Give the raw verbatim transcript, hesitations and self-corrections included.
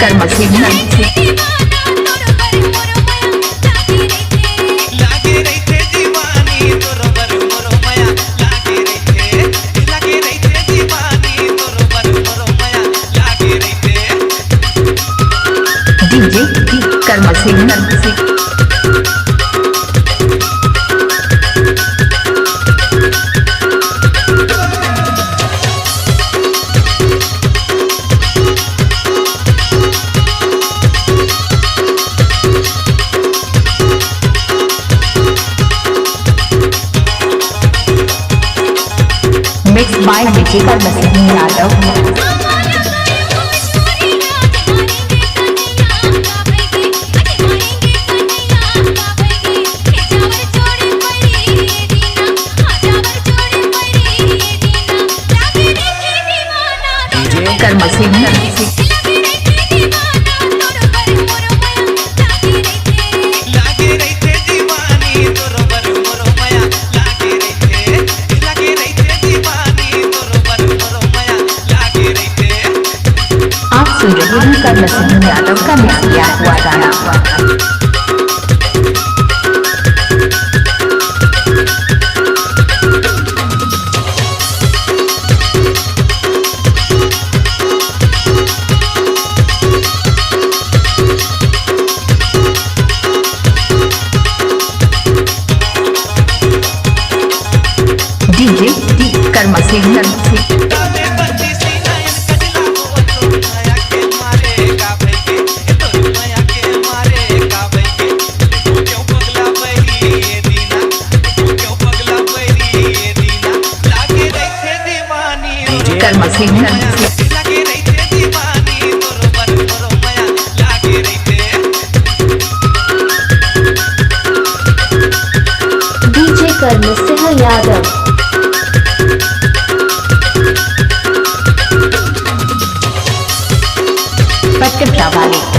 कर्म सिंह। डीजे कर्म Singh. Mixed by DJ कर्म सिंह यादव। डीजे कर्म सिंह। आप सुन रहे हैं कर्म सिंह यादव का मिक्स किया हुआ गाना। डीजे डी कर्म सिंह। डीजे कर्म सिंह। डीजे कर्म सिंह यादव। पटकपरा वाले।